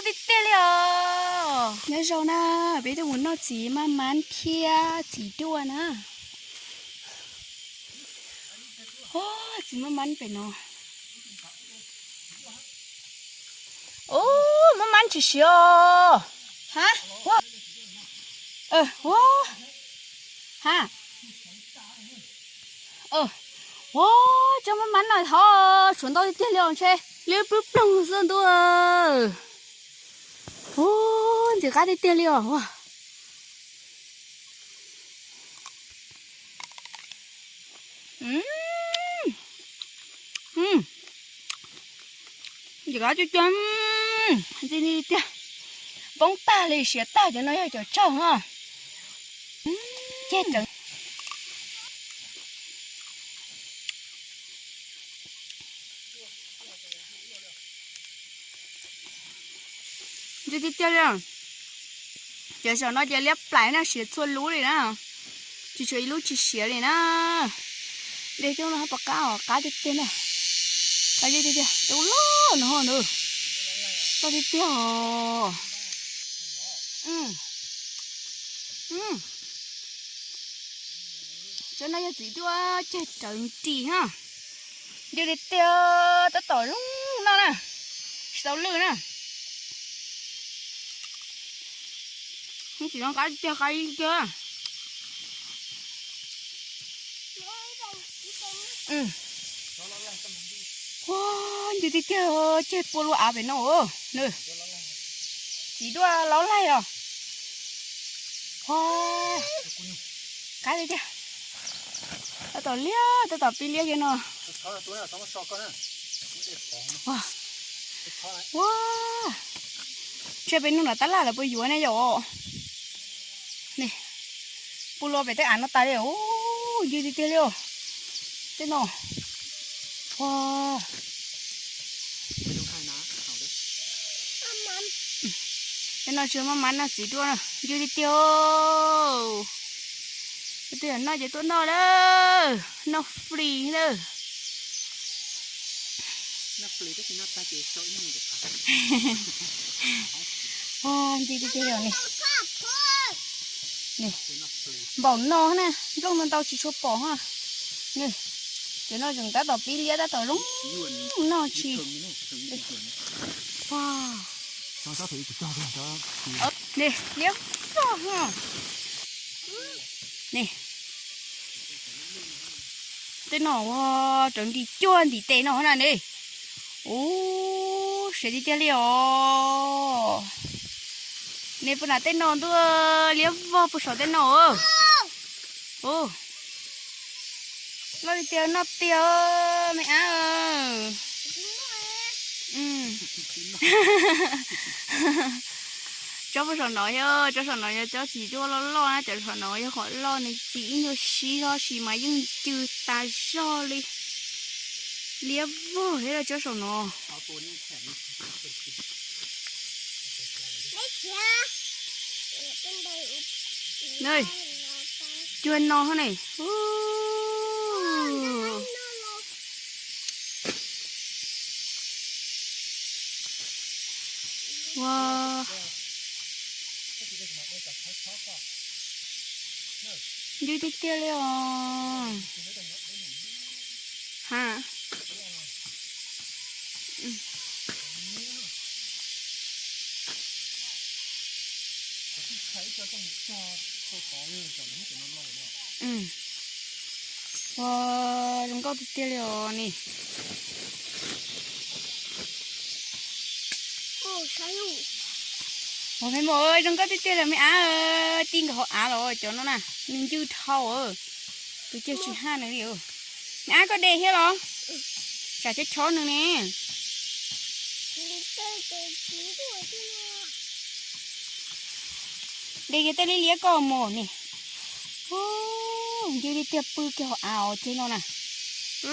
Tiag tiag li os. Nyob zoo na, peb tuaj mus noj txiv maj mab thiab txiv duaj na. Txiv maj mab pem no. Ub, maj mab tsis siav os. Ha, ua, ha, ua, tsob maj mab no ho suav ntau tiag tiag li os, ntshe liab ploog ploog xwb ntuj. Ub, ntxim qab tiag tiag li os. Ntxim qab tiag tiag, ntxim tiag tiag. Poob tag li, siav tag, cov no yog cov tsaug na. Ceg rawv. Ntxim tiag tiag li. Cov saum no ces liab plaim na, siav txhua lub li na. Tsis tshuav ib lub tsis siav li na. Dej coob no pom qab os, qab tiag tiag na. Qab tiag tiag, tus loj no na. Qab tiag tiag os. Tsob no yog txiv duaj ceg rawv nris na. Ntxim tiag tiag, tab tom zoo noj na, tsis tau lwj na. Tsis zoo qab tiag, qab tiag. Ua, ntxim tiag tiag, ceg pua lub av pem no. Txiv duaj laub laig os. Qab tiag tiag. Tab tom liab, tab tom pib liab kiag no. Ua, ntshe peb hnub no tab laj lawv puas yuav ne yom. Pw luaj pem tej av no tas li. Ub, ntxim tiag tiag li os. Tej no. Ua, tej no tsis maj mab na, txiv duaj na, ntxim tiag tiag. Twb yog noj ces tuaj noj lawm, noj free lawm. Ua, ntxim tiag tiag li ne. Npaum no na, nplooj ntau ntau tsis tshua pom ha. Ces no tseem tab tom pib liab, tab tom zoo noj tsis. Liab vog. Tej no ua rau ntim cuag ntim tes no na ne. Ub, siav tiag tiag li os. Nej puas nam tej no ntuj, liab vog puag saum tej no. Ub, loj tiag tiag, noj tiag me ab. Tsob puag saum no yog, tsob saum no yog tsob txiv duaj loj loj na, cov saum no yog qhov loj, nws txiv ib nyuag sib zog sis mas yeej ncw tas zog li. Liab vog thiab tsob saum no. Cuag no ne. Ua, ncw tiag tiag li os. Ha. Ua, zoo nkauj tiag tiag li os ne. Ua, me mos, zoo nkauj tiag tiag li me ab, tib nkaus hauv av los cov no na, nws ncw dhau. Tus cag tsis haj nws li. Me ab, koj de thiab los? Tsam chob chob nws ne. De kiag tej liab liab koj mos ne. Ncw tiag tiag, pw kiag hauv av os ceg no na.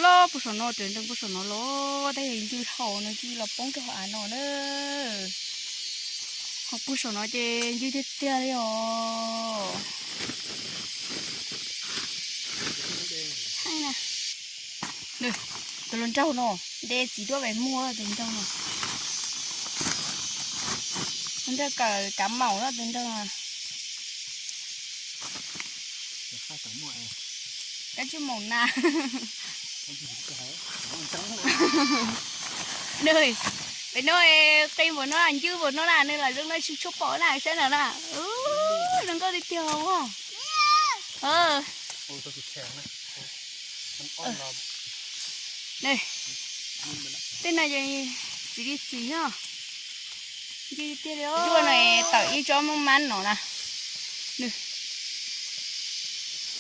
Loj puag saum no, raws nrees puag saum no los, tab yog ncw dhau no ncw los poob rau hauv av no na. Ho puag saum no ces ncw tiag tiag li os. Tus hluas nraug no, de txiv duaj pem muag tus hluas nraug no. Nrog kawm kav maum no tus nrog. Kab tsij maum na. Nws, pem no qi npaum no, ncwb npaum no na, nws lam zoo no tsis tshua pom na, saib no na. Zoo nkauj tiag tiag os. Tej no yog txiv li txiv no. Ncwb tiag li os. Duaj no tawm ib tsob mab mab no na.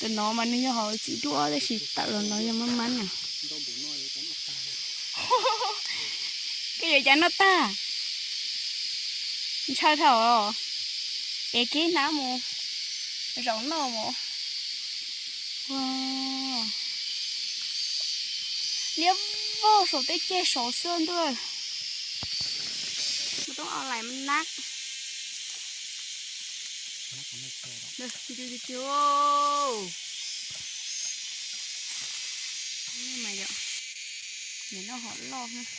Tus no mas nws yog hauv txiv duaj tab sis tawm los no yog mab mab na. Koj yuav cas noj tag? Ntshaw dhau os. Es kib hnab mus zaum noj mus. Liab vog saum tej ceg saud xwb ntuj. Mus toob o lais nab. Ncw tiag tiag. Nim no hom loj. Nws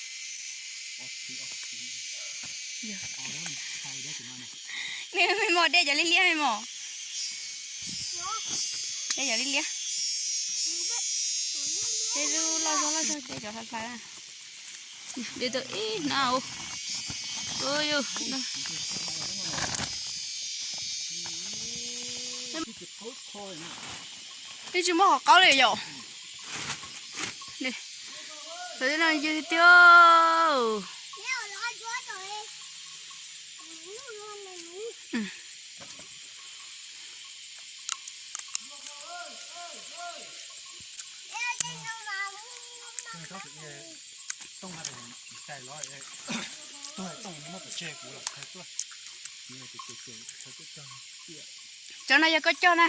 me mos de cov liab liab me mos. De cov liab liab. Tej lub loj zog loj zog de cov hlais hlais. De tau ib hnab. Twb tsis muaj qhov qaub li yom. Tus no ncw tiag. Cov no yog koj cog na.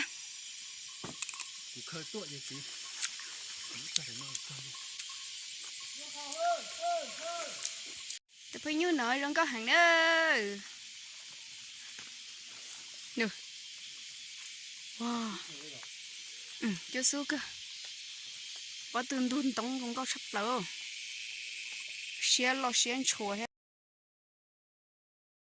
Tus phooj ywg no zoo nkauj heev na. Cuab xub kawg. Pob tw ntug ntoo zoo nkauj tshaj plaws. Siab loj siab ntshua thiab.